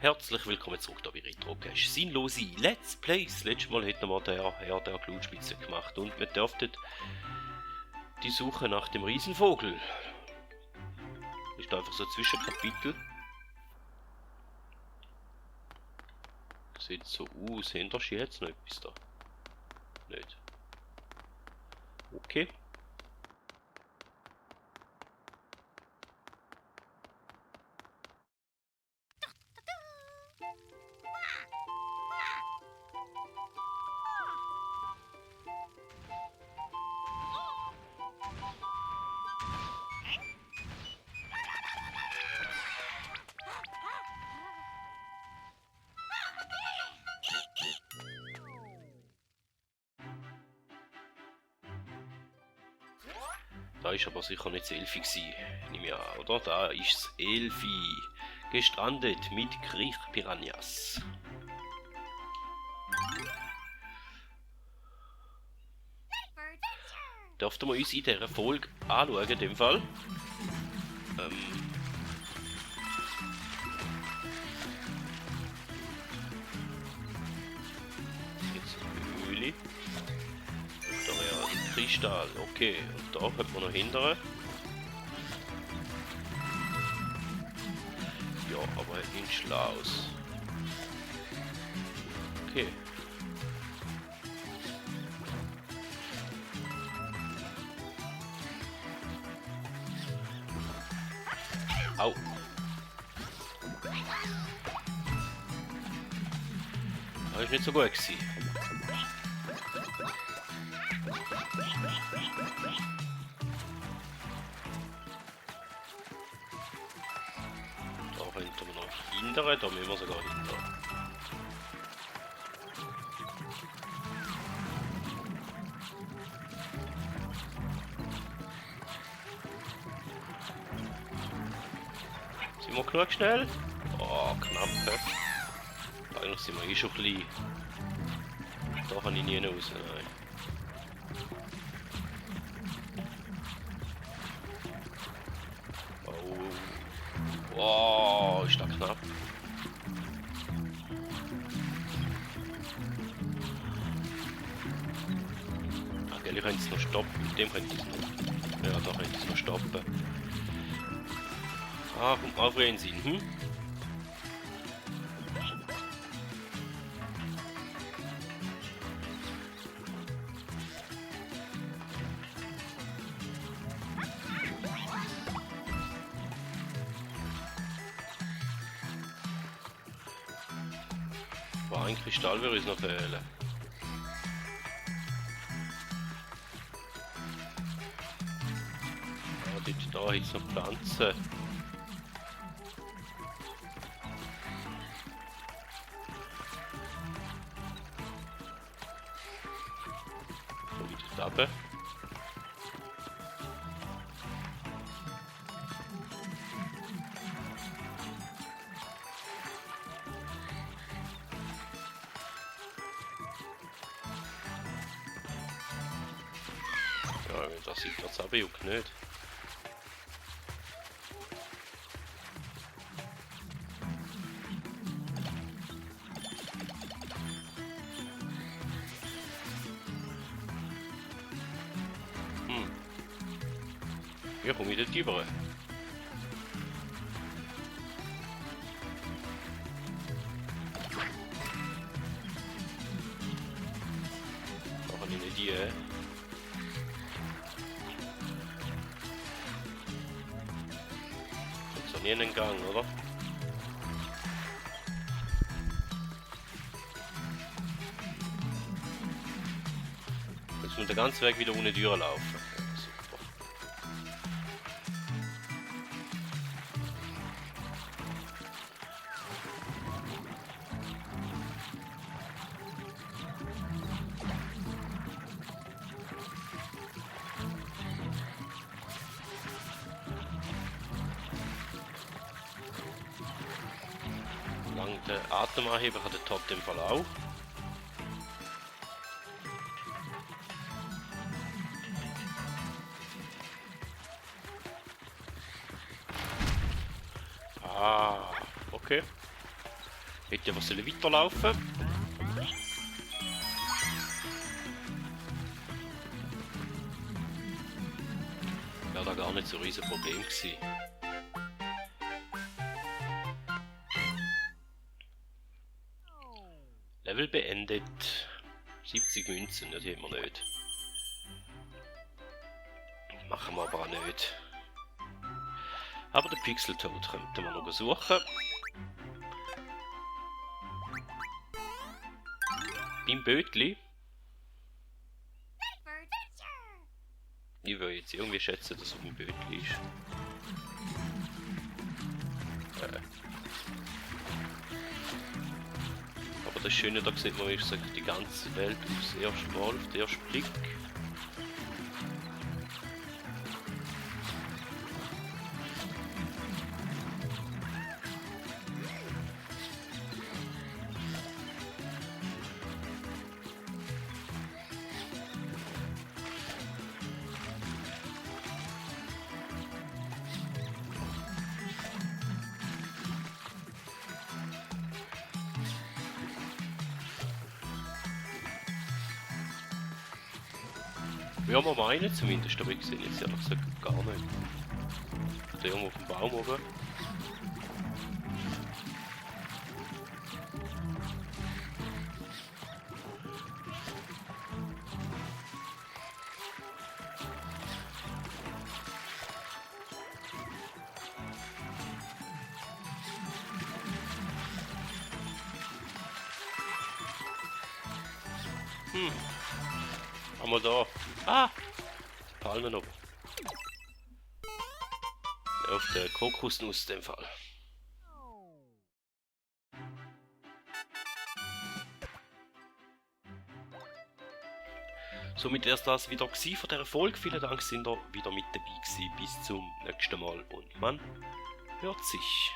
Herzlich willkommen zurück da bei Retrocache. Sinnlose Let's Plays. Letztes Mal hätten wir der Glutspitze gemacht und wir dürften die Suche nach dem Riesenvogel. Ist einfach so ein Zwischenkapitel. Sieht so aus. Hinter jetzt noch etwas da? Nicht. Okay. Da ist aber sicher nicht das Elfi gewesen, nehme ich an, oder? Da ist das Elfi. Gestrandet mit Kriechpiranhas. Dürften wir uns in dieser Folge anschauen, in dem Fall. Jetzt eine Höhle. Da wäre ein Kristall, okay. Und da könnte man noch hindern. Ja, aber halt nicht Schlaus. Okay. Au. Das ist nicht so gut gewesen. Da könnten wir noch hindern, da müssen wir sogar hindern. Sind wir genug schnell? Oh, knapp. Eigentlich sind wir eh schon klein. Da kann ich nie raus. Nein. Oh. Wow, ist das knapp. Ach, gell, ich könnte es noch stoppen. Mit dem könnte ich es noch. Ja, da könnte ich es noch stoppen. Ah, kommt mal auf den Sinn, hm? Boah, ein Kristall würde uns noch fehlen. Ja, da ist noch Pflanzen. Runter. Ja, das sieht das aber juckt nicht. Ja, komm ich dort rüber. Da kann ich nicht hier. Jetzt habe ich einen Gang, oder? Jetzt muss der ganze Weg wieder ohne Tür laufen. Der Atemanheber hat der Top im Fall auch. Ah, okay. Hätte aber sollen weiterlaufen. Wäre da gar nicht so ein riesen Problem gewesen. Level beendet. 70 Münzen, das haben wir nicht. Machen wir aber auch nicht. Aber den Pixeltoad könnten wir noch suchen. Beim Bötli. Ich will jetzt irgendwie schätzen, dass es auf dem Bötli ist. Aber das Schöne, da sieht man, wie gesagt, die ganze Welt aufs erste Mal, auf den ersten Blick. Ja, wir meinen zumindest, aber ich sehe jetzt ehrlich gesagt gar nicht. Da irgendwo auf dem Baum oben. Haben wir da. Ah! Die Palmen oben. Auf der Kokosnuss in dem Fall. Somit wäre es das wieder gewesen von dieser Folge. Vielen Dank, sind ihr wieder mit dabei gewesen. Bis zum nächsten Mal und man hört sich.